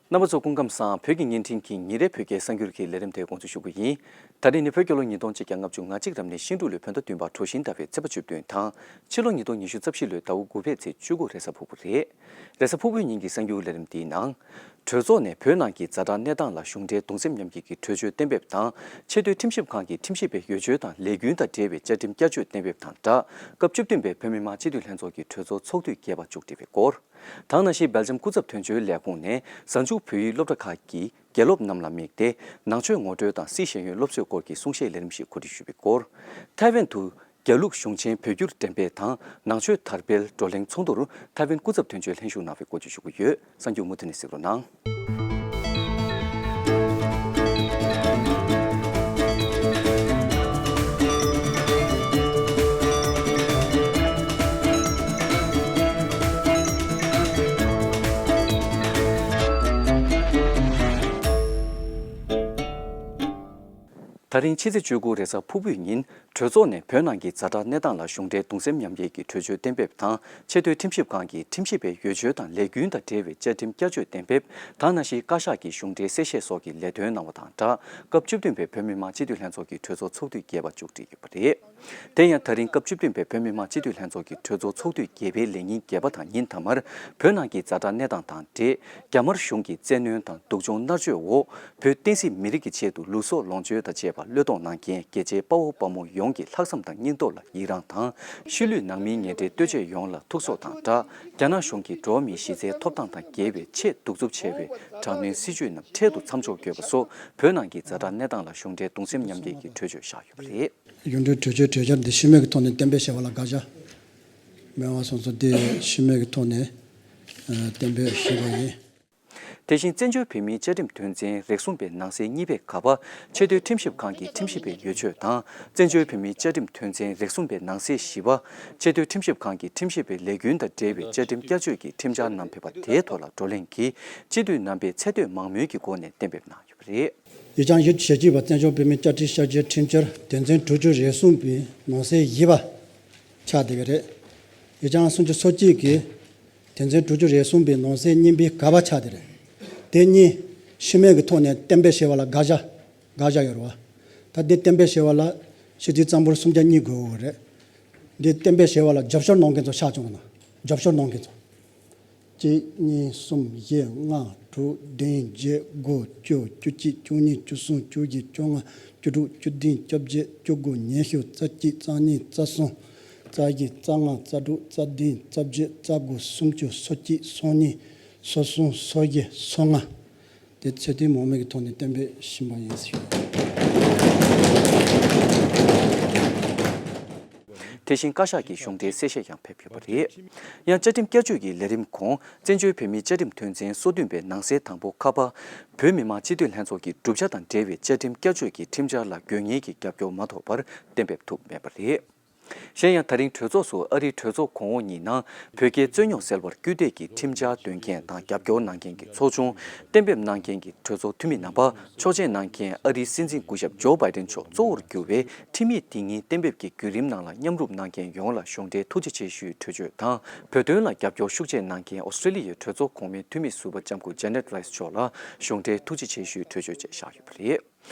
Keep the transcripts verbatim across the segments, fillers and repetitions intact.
རྣམ་པ་ཚོ་སྐུ་ཁམས་བཟང་། བོད་ཀྱི་བརྙན་འཕྲིན་གྱི་ཉིན་རེའི་བོད་སྐད་གསར་འགྱུར་གྱི་ལས་རིམ་དེ་དགོངས་ཚུལ་ཞུ་གི་ཡིན། ད་རིང་ནི་བོད་རྒྱལ་ལོ་ཉིས་སྟོང་གཅིག་བརྒྱ་ལྔ་བཅུ་ང་གཅིག་རབ་གནས་ཤིང་འབྲུག་ལོའི་བོད་ཟླ་བདུན་པ་གྲོ་བཞིན་ཟླ་བའི་ཚེས་པ་བཅུ་བདུན་དང་། ཕྱི་ལོ་ཉིས་སྟོང་ཉི་ཤུ་རྩ་བཞི་ལོའི་ཟླ་བ་དགུ་པའི་ཚེས་བཅུ་དགུ་རེས་གཟའ་ཕུར་བུ་རེད། རེས་གཟའ་ཕུར་བུའི་ཉིན་གྱི་གསར་འགྱུར་ལས་རིམ་འདིའི་ནང་། གྲོས་ཚོགས་ནས་བོད་ནང་གི་ཛ་དྲག་གནས་སྟངས་ལ་གཞུང་འབྲེལ་གདུང་སེམས་མཉམ་སྐྱེད་ཀྱི་གྲོས་ཆོད་གཏན་འབེབས་དང་། ཆེས་མཐོའི་ཁྲིམས་ཞིབ་ཁང་གི་ཁྲིམས་ཞིབ་པའི་འོས་ཆོས་དང་ལས་རྒྱུན་དང་འབྲེལ་བའི་བཅའ་ཁྲིམས་བསྐྱར་བཅོས་གཏན་འབེབས་དང་སྦྲགས། སྐབས་བཅུ་བདུན་པའི་བོད་མི་མང་སྤྱི་འཐུས་ལྷན་ཚོགས་ཀྱི་གྲོས་ཚོགས་ཚོགས་དུས་བརྒྱད་པ་མཇུག་སྒྲིལ་བའི་སྐོར། དང་ནང་བཞིན་སྦེལ་ཇམ་སྐུ་ཚབ་དོན་གཅོད་ལས་ཁུངས་ནས་གཟའ་མཇུག་བོད་ཡིག་སློབ་གྲྭ་ཁག་གི་དགེ་སློབ་རྣམས་ལ་དམིགས་ཏེ་ནང་ཆོས་ངོ་སྤྲོད་དང་སྲིད་ཤེས་ཡོན་སློབ་གསོའི་སྐོར་གྱི་གསུང་བཤད་ལས་རིམ་ཞིག་གོ་སྒྲིག་ཞུས་པའི་སྐོར། ཐའེ་ཝན་དུ་རྒྱ་ལུགས་གཞུང་ཆེན་བོད་བསྒྱུར་འགྲེམས་སྤེལ་དང་ནང་ཆོས་དར་སྤེལ་བགྲོ་གླེང་ཚོགས་འདུར་ཐའེ་ཝན་སྐུ་ཚབ་དོན་གཅོད་ལྷན་ཞུགས་གནང་བའི་སྐོར་བརྗོད་ཞུ་གི་ཡོད། གསར་འགྱུར་མུ་མཐུད་ནས་གཟིགས་རོགས་གནང་། ད་རིང་ཕྱི་ཚེས་བཅུ་དགུ་རེས་གཟའ་ཕུར་བུའི་ཉིན། གྲོས་ཚོགས་ནས་བོད་ནང་གི་ཛ་དྲག་གནས་སྟངས་ལ་གཞུང་འབྲེལ་གདུང་སེམས་མཉམ་སྐྱེད་ཀྱི་གྲོས་ཆོད་གཏན་འབེབས་དང་། ཆེས་མཐོའི་ཁྲིམས་ཞིབ་ཁང་གི་ཁྲིམས་ཞིབ་པའི་འོས་ཆོས་དང་ལས་རྒྱུན་དང་འབྲེལ་བའི་བཅའ་ཁྲིམས་བསྐྱར་བཅོས་གཏན་འབེབས་དང་། ནང་བཞིན་བཀའ་ཤག་གི་གཞུང་འབྲེལ་གསལ་བཤད་སོགས་ཀྱི་ལས་དོན་གནང་བ་དང་སྦྲགས། སྐབས་བཅུ་བདུན་པའི་བོད་མི་མང་སྤྱི་འཐུས་ལྷན་ཚོགས་ཀྱི་གྲོས་ཚོགས་ཚོགས་དུས་བརྒྱད་པ་མཇུག་སྒྲིལ་ཡོད་པ་རེད། དེ་ཡང་ད་རིང་སྐབས་བཅུ་བདུན་པའི་བོད་མི་མང་སྤྱི་འཐུས་ལྷན་ཚོགས་ཀྱི་གྲོས་ཚོགས་ཚོགས་དུས་བརྒྱད་པའི་ལས་ཉིན་བརྒྱད་པ་དང་ཉིན་མཐའ་མར་བོད་ནང་གི་ཛ་དྲག་གནས་སྟངས་དང་འབྲེལ། རྒྱ་དམར་གཞུང་གི་བཙན་གནོན་དང་སྡུག་སྦྱོང་མནར་གཅོད་འོག་བོད་བསྟན་སྲིད་མི་རིགས་ཀྱི་ཆེད་དུ་ལུས་སྲོག་ལོངས་སྤྱོད་དང་བཅས་པ་བློས་གཏོང་གནང་མཁན་རྒྱལ་གཅེས་དཔའ་བོ་དཔའ་མོ་ཡོངས་ཀྱི་ལྷག་བསམ་དང་སྙིང་སྟོབས་ལ་ཡི་རངས་དང་། ཤི་ལུས་ནང་མིའི་ངན་འབྲེལ་གཏོད་བྱེད་ཡོངས་ལ་ཐུགས་གསོ་དང་སྦྲགས། རྒྱ་ནག་གཞུང་གིས་འགྲོ་བ་མིའི་གཞི་རྩའི་ཐོབ་ཐང་དང་འགལ་བའི་ཆེས་གདུག་རྩུབ་ཆེ་བའི་དྲག་གནོན་སྲིད་བྱུས་རྣམས་འཕྲལ་དུ་མཚམས་འཇོག་དགོས་པ་སོགས་བོད་ནང་གི་ཛ་དྲག་གནས་སྟངས་ལ་གཞུང་འབྲེལ་གདུང་སེམས་མཉམ་སྐྱེད་ཀྱི་གྲོས་ཆོད་བཞག་ཡོད་པ་རེད། གཞུང་འབྲེལ་གྲོས་ཆོད་གྲོས་འཆར་འདི་ཤུལ་མེད་ཀྱི་ཐོག་ནས་གཏན་འབེབས་བྱས་པ་ལ་དགག་བྱ་མེད་པ་སོང་ཙང་། དེ་ཤུལ་མེད་ཀྱི་ཐོག་ནས་ཨ་གཏན་འབེབས་ཞུས་པ་ཡིན། དེ་བཞིན་བཙན་བྱོལ་བོད་མིའི་བཅའ་ཁྲིམས་དོན་ཚན་རེ་གསུམ་པའི་ནང་གསེས་གཉིས་པའི་ག་པ། ཆེས་མཐོའི་ཁྲིམས་ཞིབ་ཁང་གི་ཁྲིམས་ཞིབ་པའི་འོས་ཆོས་དང་། བཙན་བྱོལ་བོད་མིའི་བཅའ་ཁྲིམས་དོན་ཚན་རེ་གསུམ་པའི་ནང་གསེས་བཞི་པ། ཆེས་མཐོའི་ཁྲིམས་ཞིབ་ཁང་གི་ཁྲིམས་ཞིབ་པའི་ལས་རྒྱུན་དང་འབྲེལ་བའི་བཅའ་ཁྲིམས་བསྐྱར་བཅོས་ཀྱི་ཁྲིམས་འཆར་རྣམས་ཕེབས་པ་དེའི་ཐོག་ལ་བགྲོ་གླེང་གིས་སྤྱི་འཐུས་རྣམ་པས་ཚད་མཐོའི་མང་མོས་ཀྱི་སྒོ་ནས་གཏན་འབེབས་གནང་ཡོད་པ་རེད། ཡིག་ཆ་ཡོད་ཅེས་བྱས་པ། བཙན་བྱོལ་བོད་མིའི་བཅའ་ཁྲིམས་ཤར་གྱི་ཁྲིམས་འཆར་དོན་ཚན་དྲུག་ཅུ་རེ་གསུམ་པའི་ནང་གསེས་བཞི་པ་ཆགས་བསྡད་ཀྱི་རེད། ཡིག་ཆ་སུམ་ཅུ་སོ་གཅིག་གི་དོན་ཚན་དྲུག་ཅུ་རེ་གསུམ་པའི་ནང་གསེས་གཉིས་པའི་ག་པ་ཆགས་བསྡད་རེད། དེ་གཉིས་ཤུལ་མེད་ཀྱི་ཐོག་ནས་གཏན་འབེབས་བྱས་པ་ལ་དགག་བྱ་དགག་བྱ་ཡོད་རེད་བ། ད་འདི་གཏན་འབེབས་བྱས་པ་ལ་ཕྱི་དྲིལ་གཙང་པོར་སུམ་བརྒྱ་གཉིས་དགོས་ཡོད་རེད། འདི་གཏན་འབེབས་བྱས་པ་ལ་རྒྱབ་སྐྱོར་གནང་མཁན་ཚོ་ཤག་བཅོ་ལྔ་ན་རྒྱབ་སྐྱོར་གནང་མཁན་ཚོ། གཅིག་གཉིས་གསུམ་བཞི་ལྔ་དྲུག་བདུན་བརྒྱད་དགུ་བཅུ་བཅུ་གཅིག་བཅུ་གཉིས་བཅུ་གསུམ་བཅུ་བཞི་བཅོ་ལྔ་བཅུ་དྲུག་བཅུ་བདུན་བཅོ་བརྒྱད་བཅུ་དགུ་ཉི་ཤུ་རྩ་གཅིག་རྩ་གཉིས་རྩ་གསུམ་རྩ་བཞི་རྩ་ལྔ་རྩ་དྲུག་རྩ་བདུན་རྩ་བརྒྱད་རྩ་དགུ་སུམ་ཅུ་སོ་གཅིག་སོ་གཉིས་སོ་གསུམ་སོ་བཞི་སོ་ལྔ། དེ་ཚད་མཐོའི་མང་མོས་ཀྱི་ཐོག་ནས་གཏན་འབེབས་ཕྱིན་པ་ཡིན་ཟེར། དེ་བཞིན་བཀའ་ཤག་གི་གཞུང་འབྲེལ་གསལ་བཤད་ཀྱང་ཕེབས་ཡོད་པ་རེད། ཡང་བཅའ་ཁྲིམས་བསྐྱར་བཅོས་ཀྱི་ལས་རིམ་གོང་བཙན་བྱོལ་བོད་མིའི་བཅའ་ཁྲིམས་དོན་ཚན་སོ་བདུན་པའི་ནང་གསེས་དང་པོ་ཁ་པ། བོད་མི་མང་སྤྱི་འཐུས་ལྷན་ཚོགས་ཀྱི་གྲུབ་ཆ་དང་འབྲེལ་བའི་བཅའ་ཁྲིམས་བསྐྱར་བཅོས་ཀྱི་ཁྲིམས་འཆར་ལ་དགོས་ངེས་ཀྱི་རྒྱབ་སྐྱོར་མ་ཐོབ་པར་གཏན་འབེབས་ཐུབ་མེད་པ་རེད། གཞན་ཡང་ད་རིང་གྲོས་ཚོགས་སུ་ཨ་རིའི་གྲོས་ཚོགས་གོང་འོག་གཉིས་ནང་བོད་རྒྱའི་རྩོད་རྙོག་སེལ་བར་སྐུལ་འདེད་ཀྱི་ཁྲིམས་འཆར་འདོན་མཁན་དང་རྒྱབ་སྐྱོར་གནང་མཁན་གྱི་ཚོགས་ཆུང་གཏན་འབེབས་གནང་མཁན་གྱི་གྲོས་ཚོགས་འཐུས་མི་རྣམ་པ། ཆོག་མཆན་གནང་མཁན་ཨ་རིའི་སྲིད་འཛིན་སྐུ་ཞབས་ཇོ་བྷའི་ཏིན་མཆོག་གཙོ་བོར་གྱུར་བའི་ཁྲིམས་ཡིག་དེ་ཉིད་གཏན་འབེབས་ཀྱི་བརྒྱུད་རིམ་ནང་ལ་མཉམ་རུབ་གནང་མཁན་ཡོངས་ལ་གཞུང་འབྲེལ་ཐུགས་རྗེ་ཆེ་ཞུའི་གྲོས་ཆོད་དང་། བོད་དོན་ལ་རྒྱབ་སྐྱོར་ཤུགས་ཆེ་གནང་མཁན་ཨོ་སི་ཀྲེ་ལི་ཡའི་གྲོས་ཚོགས་གོང་མའི་འཐུས་མི་ཟུར་པ་ལྕམ་སྐུ་ཇེ་ནེད་ཝེ་སི་མཆོག་ལ་གཞུང་འབྲེལ་ཐུགས་རྗེ་ཆེ་ཞུའི་གྲོས་ཆོད་བཅས་བཞག་ཡོད་པ་རེད།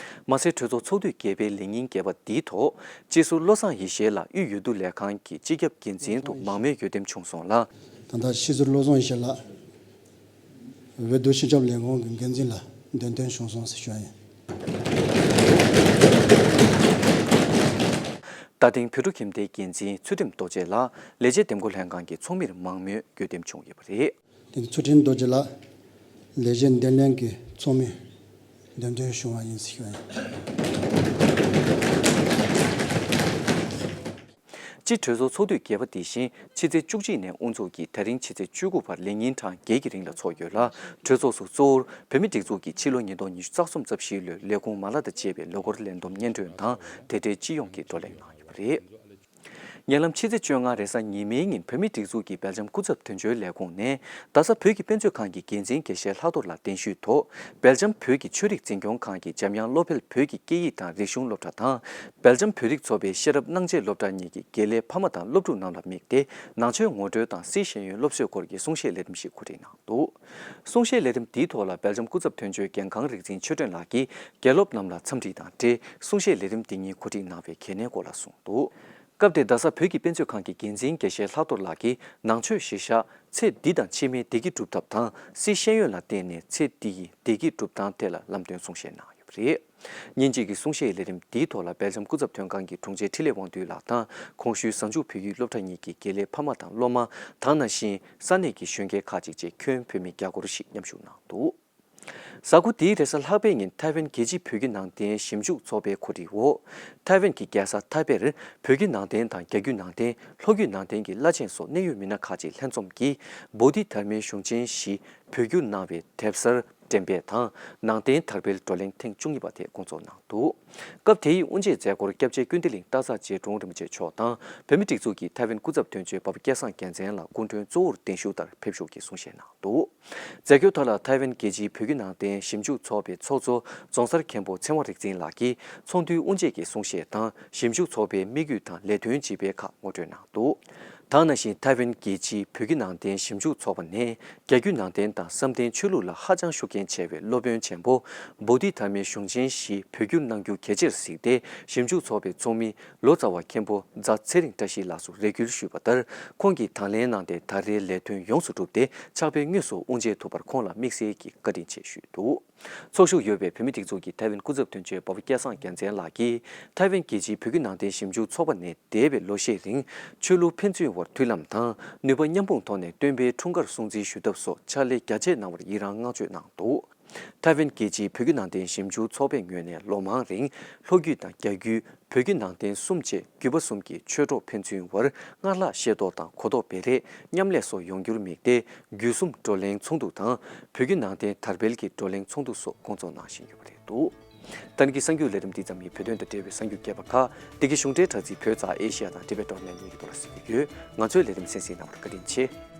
མ་ཟད་གྲོས་ཚོགས་ཚོགས་དུས་བརྒྱད་པའི་ལས་ཉིན་བརྒྱད་པ་འདིའི་ཐོག་སྤྱི་ཟུར་བློ་བཟང་ཡེ་ཤེས་ལགས་དབུས་འོས་བསྡུ་ལས་ཁང་གི་སྤྱི་ཁྱབ་འགན་འཛིན་དུ་མང་མོས་འོས་འདེམས་བྱུང་སོང་ལ། ད་ལྟ་སྤྱི་ཟུར་བློ་བཟང་ཡེ་ཤེས་ལགས་འོས་བསྡུ་སྤྱི་ཁྱབ་ལས་ཁང་གི་འགན་འཛིན་ལ་འདེམས་ཐོན་བྱུང་སོང་ཟེར་ཞུ་ཡ་ཡིན། རྟ་སྟེང་བོད་ཕྲུག་ཁྱིམ་སྡེའི་འགན་འཛིན་ཚུལ་ཁྲིམས་རྡོ་རྗེ་ལགས་ལས་བྱེད་འདེམས་བསྐོ་ལྷན་ཁང་གི་ཚོགས་མིར་མང་མོས་འོས་འདེམས་བྱུང་ཡོད་པ་རེད། དེ་ཚུལ་ཁྲིམས་རྡོ་རྗེ་ལགས་ལས་བྱེད་འདེམས་ལྷན་གྱི་ཚོགས་མི་འདེམས་ཐོན་བྱུང་བ་ཡིན་ཟེར་ཞུ་བ་ཡིན། སྤྱི་གྲོས་ཚོགས་ཚོགས་དུས་བརྒྱད་པ་དེ་བཞིན་ཕྱི་ཚེས་བཅུ་གཅིག་ནས་དབུ་འཛུགས་ཀྱིས་ད་རིང་ཕྱི་ཚེས་བཅུ་དགུ་བར་ལས་ཉིན་གྲངས་བརྒྱད་ཀྱི་རིང་ལ་འཚོགས་ཡོད་ལ། གྲོས་ཚོགས་སུ་གཙོ་བོར་བོད་མིའི་སྒྲིག་འཛུགས་ཀྱི་ཕྱི་ལོ་ཉིས་སྟོང་ཉི་ཤུ་རྩ་གསུམ་རྩ་བཞིའི་ལོའི་ལས་ཁུངས་མ་ལག་དང་བཅས་པའི་ལོ་འཁོར་ལས་བསྡོམས་སྙན་སྒྲོན་དང་དེ་འབྲེལ་སྤྱི་ཡོངས་ཀྱི་བགྲོ་གླེང་གནང་ཡོད་པ་རེད། ཉེ་ལམ་ཕྱི་ཚེས་བཅོ་ལྔ་རེས་གཟའ་ཉི་མའི་ཉིན་བོད་མིའི་སྒྲིག་འཛུགས་ཀྱི་སྦེལ་ཇམ་སྐུ་ཚབ་དོན་གཅོད་ལས་ཁུངས་ནས་རྡ་ས་བོད་ཀྱི་དཔེ་མཛོད་ཁང་གི་འགན་འཛིན་དགེ་བཤེས་ལྷག་རྡོར་ལགས་གདན་ཞུས་ཐོག་སྦེལ་ཇམ་བོད་ཀྱི་ཆོས་རིག་འཛིན་སྐྱོང་ཁང་གི་འཇམ་དབྱངས་བློ་འཕེལ་བོད་ཀྱི་སྐད་ཡིག་དང་རིག་གཞུང་སློབ་གྲྭ་དང་། སྦེལ་ཇམ་བོད་རིགས་ཚོགས་པའི་ཤེས་རབ་སྣང་བྱེད་སློབ་གྲྭ་གཉིས་ཀྱི་དགེ་ལས་ཕ་མ་དང་སློབ་ཕྲུག་རྣམས་ལ་དམིགས་ཏེ་ནང་ཆོས་ངོ་སྤྲོད་དང་སིལ་ཤེས་ཡོན་སློབ་གསོའི་སྐོར་གྱི་གསུང་བཤད་ལས་རིམ་ཞིག་གོ་སྒྲིག་གནང་འདུག་གསུང་བཤད་ལས་རིམ་འདིའི་ཐོག་ལ་སྦེལ་ཇམ་སྐུ་ཚབ་དོན་གཅོད་རྒན་ཁང་རིག་འཛིན་ཆོས་སྒྲོན་ལགས་ཀྱིས་དགེ་སློབ་རྣམས་ལ་འཚམས་འདྲི་དང་འབྲེལ་གསུང་བཤད་ལས་རིམ་འདི་ཉིད་གོ་སྒྲིག་གནང་བའི་གལ་གནད་སྐོར་ལ་གསུངས་འདུག་སྐབས་དེར་རྡ་ས་བོད་ཀྱི་དཔེ་མཛོད་ཁང་གི་འགན་འཛིན་དགེ་བཤེས་ལྷག་རྡོར་ལགས་ཀྱིས་ནང་ཆོས་གཞི་བཞག་ཚེ་འདི་དང་ཕྱི་མའི་བདེ་སྐྱིད་སྒྲུབ་ཐབས་དང་སིལ་ཤེས་ཡོན་ལ་བརྟེན་ནས་ཚེ་འདི་ཡི་བདེ་སྐྱིད་སྒྲུབ་སྟངས་ཐད་ལ་ལམ་སྟོན་གསུང་བཤད་གནང་ཡོད་པ་རེད། ཉིན་གཅིག་གི་གསུང་བཤད་ལས་རིམ་འདིའི་ཐོག་ལ་སྦེལ་ཇམ་སྐུ་ཚབ་དོན་ཁང་གི་དྲུང་ཆེ་འཕྲིན་ལས་དབང་འདུས་ལགས་དང་གོང་ཞུས་གཟའ་མཇུག་བོད་ཡིག་སློབ་གྲྭ་གཉིས་ཀྱི་དགེ་ལས་ཕ་མ་དང་སློབ་མ་དང་ནང་བཞིན་ས་གནས་ཀྱི་གཞོན་སྐྱེས་ཁག་ཅིག་བཅས་ཁྱོན་བོད་མི་བརྒྱ་སྐོར་ཞིག་མཉམ་ཞུགས་གནང་འདུག་གཟའ་འཁོར་འདིའི་རེས་གཟའ་ལྷག་པའི་ཉིན་ཐའེ་ཝན་རྒྱལ་སྤྱིའི་བོད་བརྒྱུད་ནང་བསྟན་ཞིབ་འཇུག་ཚོགས་པའི་གོ་སྒྲིག་འོག་ཐའེ་ཝན་གྱི་རྒྱལ་ས་ཐའེ་པེར་བོད་བརྒྱུད་ནང་བསྟན་དང་རྒྱ་བརྒྱུད་ནང་བསྟན། ལྷོ་བརྒྱུད་ནང་བསྟན་གྱི་བླ་ཆེན་སོགས་གནད་ཡོད་མི་སྣ་ཁག་ཅིག་ལྷན་འཛོམས་ཀྱིས་བོ་དྷི་དྷརྨའི་གཞུང་ཆེན་བཞི་བོད་བསྒྱུར་གནང་བའི་དེབ་གསར་འགྲེམས་སྤེལ་དང་ནང་བསྟན་དར་སྤེལ་བགྲོ་གླེང་ཐེངས་བཅུ་གཉིས་པ་དེ་བསྐོང་ཚོགས་གནང་འདུག་སྐབས་དེའི་དབུ་འབྱེད་མཛད་སྒོར་སྐྱབས་རྗེ་ཀུན་བདེ་གླིང་སྟག་འཚེར་རྗེ་དྲུང་རིན་པོ་ཆེ་མཆོག་དང་བོད་མིའི་སྒྲིག་འཛུགས་ཀྱི་ཐའེ་ཝན་སྐུ་ཚབ་དོན་གཅོད་འབའ་པ་སྐལ་བཟང་རྒྱལ་མཚན་ལགས་སྐུ་མགྲོན་གཙོ་བོར་གདན་ཞུ་ལྟར་ཕེབས་ཞུགས་ཀྱིས་གསུང་བཤད་གནང་འདུག་མཛད་སྒོའི་ཐོག་ལ་ཐའེ་ཝན་རྒྱལ་སྤྱིའི་བོད་བརྒྱུད་ནང་བསྟན་ཞིབ་འཇུག་ཚོགས་པའི་ཚོགས་གཙོ་རྫོང་སར་མཁན་པོ་ཚེ་དབང་རིག་འཛིན་ལགས་ཀྱིས་ཚོགས་འདུའི་དབུ་འབྱེད་ཀྱི་གསུང་བཤད་དང་ཞིབ་འཇུག་ཚོགས་པའི་དམིགས་ཡུལ་དང་ལས་དོན་སྤྱི་པའི་ཁག་ངོ་སྤྲོད་གནང་འདུག་དེ་ནང་བཞིན་ཐའེ་ཝན་རྒྱལ་སྤྱིའི་བོད་བརྒྱུད་ནང་བསྟན་ཞིབ་འཇུག་ཚོགས་པ་ནས་རྒྱ་བརྒྱུད་ནང་བསྟན་དང་བསམ་གཏན་ཆོས་ལུགས་ལ་ཧ་ཅང་ཤུགས་རྐྱེན་ཆེ་བའི་སློབ་དཔོན་ཆེན་པོ་བོ་དྷི་དྷརྨའི་གཞུང་ཆེན་བཞི་བོད་བསྒྱུར་གནང་རྒྱུ་གལ་ཆེར་གཟིགས་ཏེ་ཞིབ་འཇུག་ཚོགས་པའི་ཚོགས་མི་ལོ་ཙཱ་བ་མཁན་པོ་རྫ་ཚེ་རིང་བཀྲ་ཤིས་ལགས་སུ་རེ་སྐུལ་ཞུས་པ་ལྟར་ཁོང་གིས་དང་ལེན་གནང་སྟེ་ད་རེས་ལས་དོན་ཡོངས་སུ་གྲུབ་སྟེ་ཕྱག་དཔེ་དངོས་སུ་དབུ་འབྱེད་ཐུབ་པར་ཁོང་ལ་དམིགས་བསལ་གྱི་བཀའ་དྲིན་ཆེ་ཞུས་འདུག་ཚོགས་ཞུགས་ཡོད་པའི་བོད་མིའི་སྒྲིག་འཛུགས་ཀྱི་ཐའེ་ཝན་སྐུ་ཚབ་དོན་གཅོད་འབའ་པ་སྐལ་བཟང་རྒྱལ་མཚན་ལགས་ཀྱིས་ཐའེ་ཝན་རྒྱལ་སྤྱིའི་བོད་བརྒྱུད་ནང་བསྟན་ཞིབ་འཇུག་ཚོགས་པ་ནས་འདས་པའི་ལོ་ཤས་རིང་ཆོས་ལུགས་ཕན་ཚུན་བར་མཐུན་ལམ་དང་ནུས་པ་མཉམ་སྤུངས་ཐོག་ནས་སྟོན་པའི་འཁྲུངས་སྐར་སྲུང་བརྩི་ཞུ་ཐབས་སོགས་ཕྱག་ལས་རྒྱ་ཆེ་གནང་བར་ཡི་རང་བསྔགས་བརྗོད་གནང་འདུག་ཐའེ་ཝན་རྒྱལ་སྤྱིའི་བོད་བརྒྱུད་ནང་བསྟན་ཞིབ་འཇུག་ཚོགས་པའི་ངོས་ནས་ལོ་མང་རིང་ལྷོ་བརྒྱུད་དང་རྒྱ་བརྒྱུད། བོད་བརྒྱུད་ནང་བསྟན་གསུམ་བཅས་བརྒྱུད་པ་གསུམ་གྱི་ཆོས་གྲོགས་ཕན་ཚུན་བར་སྔར་ལྷག་ཤེས་རྟོགས་དང་གོ་རྟོགས་སྤེལ་རེས་མཉམ་ལས་སོགས་ཡོང་རྒྱུར་དམིགས་ཏེ་བརྒྱུད་གསུམ་བགྲོ་གླེང་ཚོགས་འདུ་དང་བོད་བརྒྱུད་ནང་བསྟན་དར་སྤེལ་གྱི་བགྲོ་གླེང་ཚོགས་འདུ་སོགས་བསྐོང་ཚོགས་གནང་བཞིན་ཡོད་པ་རེད་འདུག་ད་ནི་གི་གསར་འགྱུར་ལས་རིམ་འདི་ཙམ་ཡིན། བོད་དོན་དང་འབྲེལ་བའི་གསར་འགྱུར་རྒྱས་པ་ཁག་འདི་གའི་གཞུང་འབྲེལ་དྲ་ཚིགས་བོད་རྩ་ཨེ་ཤི་ཡ་དང་ཊི་བེ་ཊི་ཌོ་ཊི་ནེ་ཊི་གཉིས་ཀྱི་ཐོག་ལ་གཟིགས་ཀྱི་ཡོད། ང་ཚོའི་ལས་རིམ་གསན་གཟིགས་གནང་བར་བཀའ་དྲིན་ཆེ།